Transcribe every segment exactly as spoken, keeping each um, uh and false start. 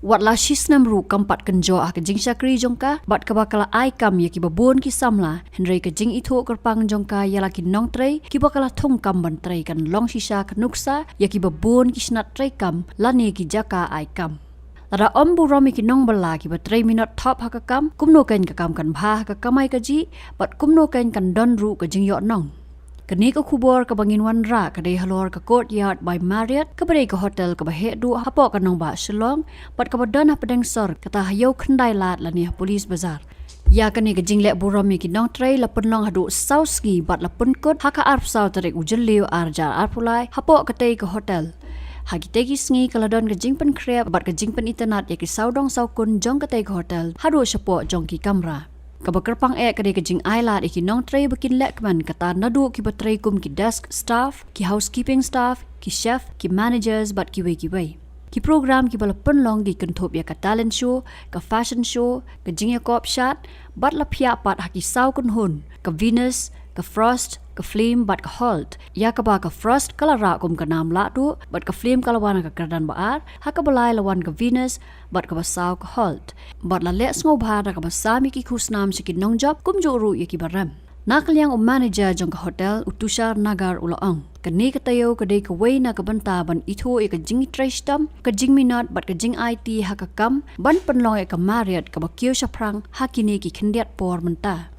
Wat la shisnem ruh kam pat kynjoh ha ka jingshakri jong ka bad kaba ka la ai kam ïa kiba bun ki samla, hynrei ka jingithuh kyrpang jong ka ïa la ki nongtrei kiba ka la thung kam ban trei kan long shisha ka nuksa ïa kiba bun ki shnat trei kam lane ki jaka ai kam. Lada ym burom ïa ki nongbylla kiba trei minot thop ha ka kam, kumno kein ka kam kan bha ha ka kamai kajih bad kumno kein kan don ruh ka jingïohnong. Kane ka khubor kaba ngin wanrah ka dei halor ka Courtyard by Marriott, kaba dei ka hotel kaba heh duh hapoh ka nongbah Shillong bad kaba don hapdeng sor, kata ha Ïew Khyndai Lad lane ha Police Bazar. Ïa kane ka jingleh burom ïa ki nongtrei la pynlong haduh saw sngi bad la pynkut ha ka arphew saw tarik u Jylliew ar hajar arphew lai hapoh katei ka hotel. Ha kitei ki sngi ka la don ka jingpynkhreh bad ka jingpynitynnad ïa ki sawdong sawkun jong katei ka hotel haduh shapoh jong ki kamra. Kaba kyrpang eh ka dei ka jingailad ïa ki nongtrei ba kin lehkmen, kata naduh kiba trei kum ki desk staff, ki housekeeping staff, ki chef, ki managers bad kiwei kiwei. Ki program kiba la pynlong ki kynthup ïa ka talent show, ka fashion show, ka jingïakop shad, bad la phiah pat ha ki saw kynhun, ka Venus, ka Frost, ka Flame bad ka Holt. Ïa kaba ka Frost ka la rah kum ka nam lahduh bad ka Flame ka la wan ha ka kyrdan ba ar, ha kaba lai la wan ka Venus bad kaba saw ka Holt. Bad la leh sngewbha da kaba sam ïa ki khusnam sha ki nongjop kumjuh ruh ïa kiba rem. Na ka liang u manager jong ka hotel, u Tushar Nagar, u la ong, kane ka taïew ka dei kawei na ka bynta ban ithuh ïa ka jingtrei shitom, ka jingminot bad ka jingaiti ha ka kam ban pynlong ïa ka Marriott kaba kiew shaphrang ha kine ki khyndiat por mynta.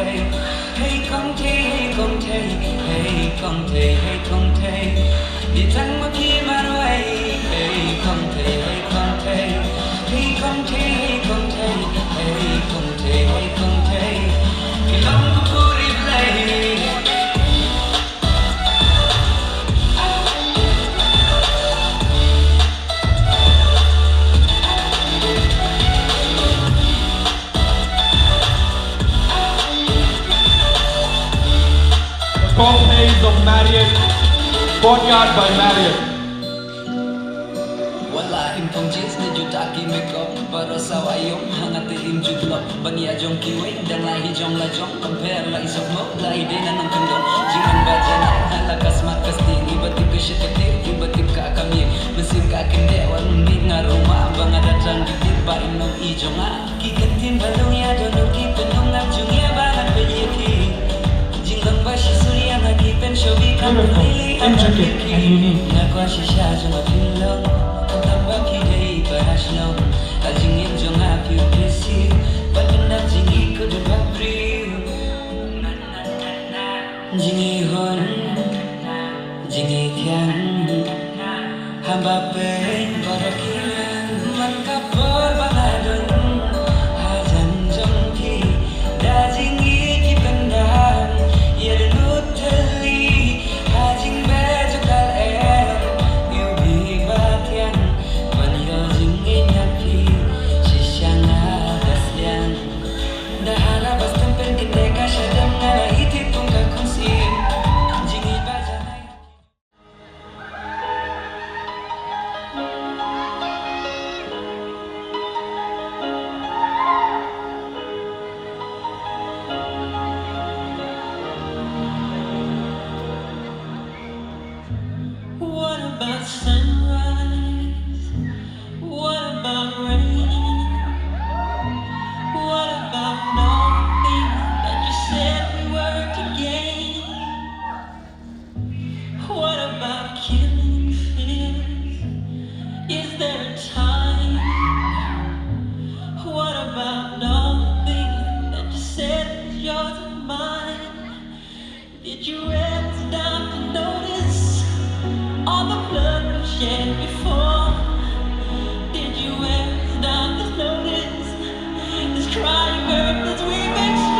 Hei kong thei, hei kong thei, hei kong thei, hei kong thei. Di tang ma phi marwei. Hei kong thei, hei kong thei, hei kong thei, hei kong thei, hei kong thei, hei kong thei. Phi long u puri blei. The Cockneys of Marriott, Courtyard by Marriott. Wala im phong jis ne juta ki makeup, baroh sawa yong hangate im jutlop. Ban ïa jong kiwei dang la hi jong la jong, compare la i sok mo la i dei na nang kandong. Jingin ba janai ha la ka smart ka sting, i ba tip ka shit ka tip, i ba tip ka kam ye. Mynsiem ka kynde wan mi nga ruma ba nga da tang ki tip ba in nong i jong nga. Ki ktien ba long ïa don ki pynlong ngam jong ïa ba ngan pynïaid ki. Jinglong ba shisha ïa nga ki pynshoh bi kam. Beautiful, intricate and unique. Nga kwah shisha jong nga pynlong. Khamtam ba phi dei para shnong. Ka jingim jong nga phi u pynsi. Ba pyndap jingïakynduh ba briew. Jingïahun. Jingïathiang. Haba peit baroh ki rang man ka por ba nga don hajan jong phi. Da jingïeit ki pyndam ïa da lut thylli ha jingbeh jong ka lyer. Ïa u bri ba thiang ban ïoh jingïeit na phi. Shisha nga da sliang. Da hala ba stem pyn kynde ka shadem nga la ïa tip kum ka khun syiem. Jingïeit ba janai. What about sunrise? What about rain? What about all the things that you said we were to gain? What about killing fears? Is there a time? What about all the things that you said was yours and mine? Did you ever stop to notice all the blood we've shed before? Did you ever stop to notice this crying earth as we make sure?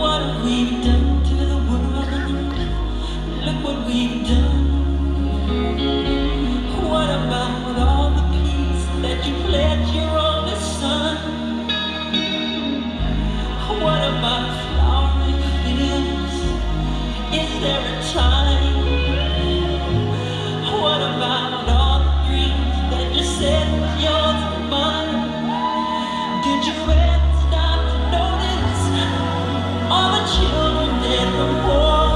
What have we done to the world? Look what we've done. What about all the peace that you pledged your only son? What about flowering fields? Is there a time? What about all the dreams that you said was yours and mine? Did you ever stop to notice all the children dead from war?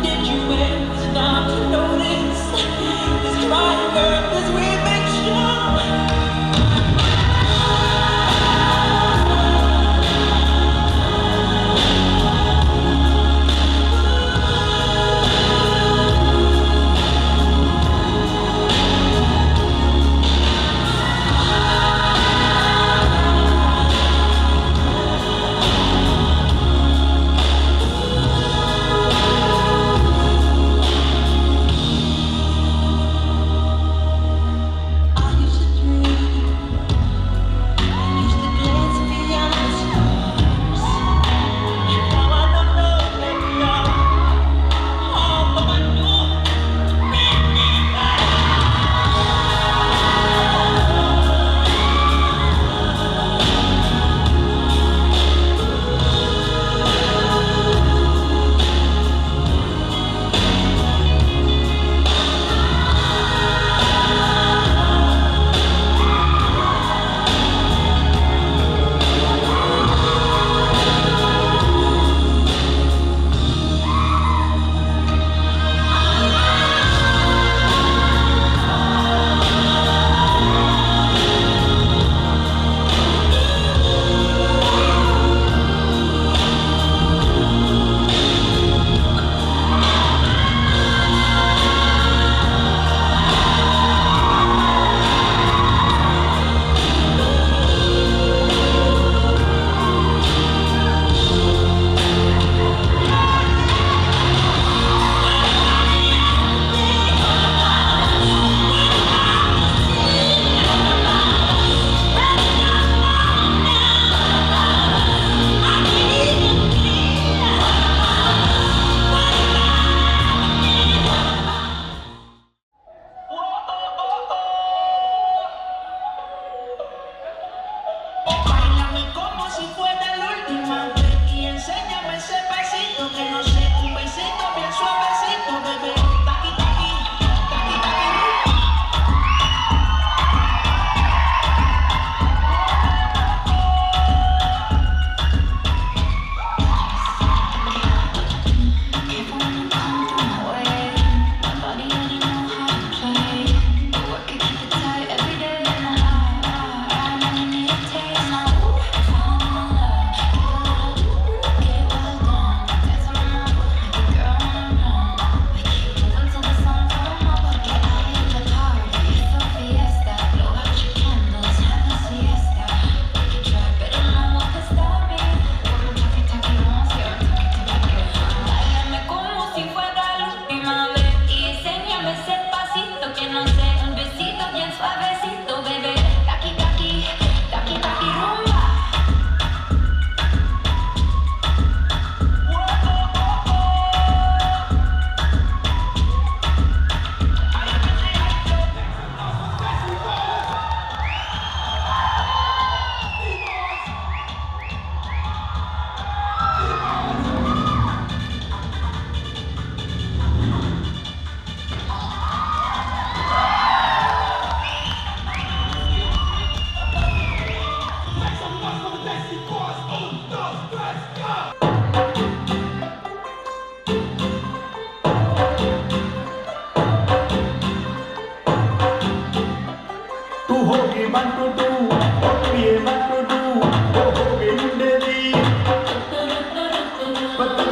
Did you ever stop to notice this crying earth as we make sure?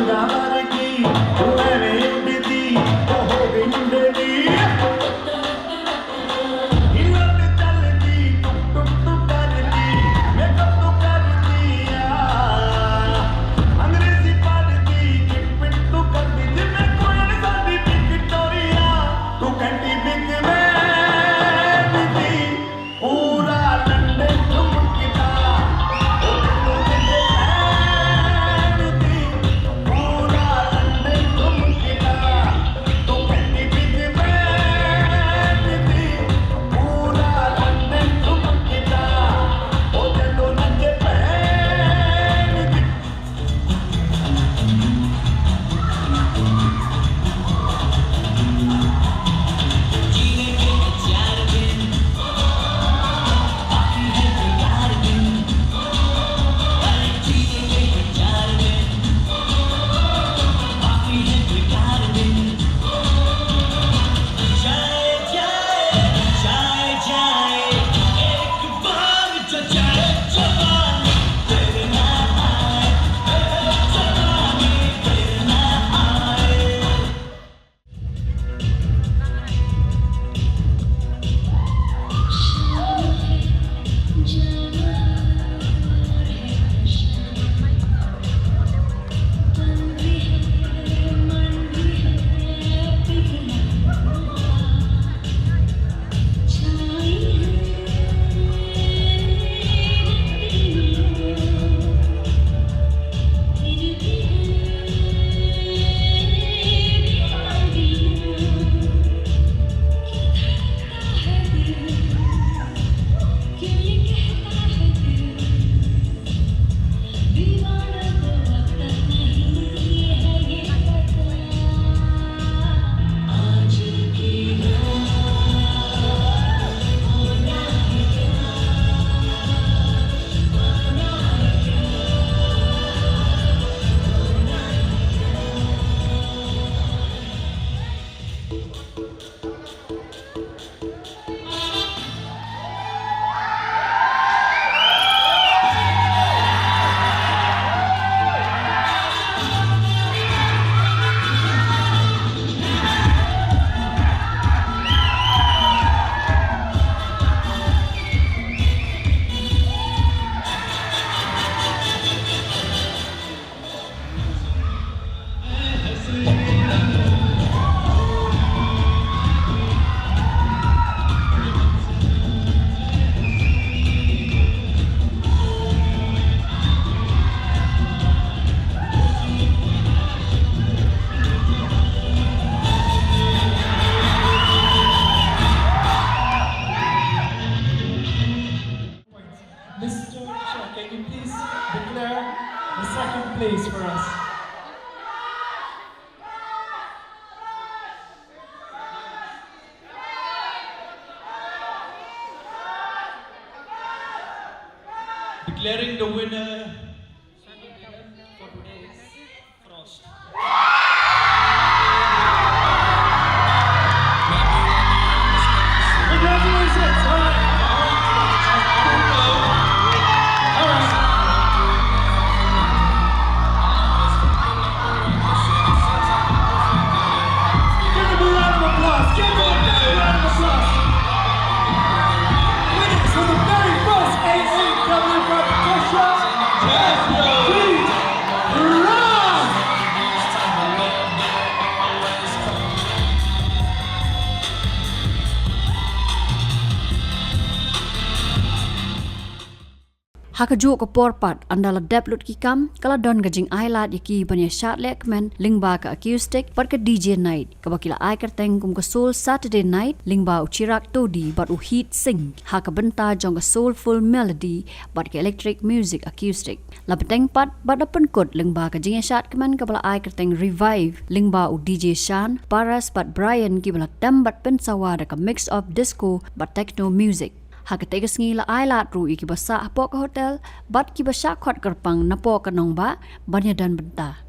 वर्दी, तू एवें उड़दी, ओ हो गई मुंडे दी। हिलत चलदी, टुक टुक तू करदी, मेकअप तू करदी आ। अंग्रेजी पढ़दी, किट पिट तू करदी, जिवें कोई नहीं साडी विक्टोरिया। तू कहती बिग बैन दी, पूरा लंदन ठुमकदा। ओ तू कहती बिग बैन दी, पूरा लंदन ठुमकदा। तू कहती बिग बैन दी, पूरा लंदन ठुमकदा। ओ जदों नचे बैन दी। Mister Shaw, can you please declare the second place for us? Declaring the winner for today is Frost. Congratulations. All right. All right. Give him a round of applause. Give him a big round of applause. Winners for the very first A A W competition, Jasper Reed. Ha kajuh ka por pat, ynda la dep lut ki kam, ka la don ka jingailad ïa ki ban ïa shad lehkmen lyngba ka acoustic bad ka D J night, kaba ki la ai kyrteng kum ka Soul Saturday Night, lyngba u Chirag Todi bad u Heat Singh, ha ka bynta jong ka Soulful Melody bad ka Electric Music Acoustic. La bteng pat bad la pynkut lyngba ka jingïashad kmen kaba la ai kyrteng Revive, lyngba u D J Shan, Paras bad Brian, kiba la tem bad pynsawa da ka mix of disco bad techno music. Ha katei ka sngi la ailad ruh ïa kiba sah hapoh ka hotel bad kiba shah khot kyrpang napoh ka nongbah ban ïadon bynta.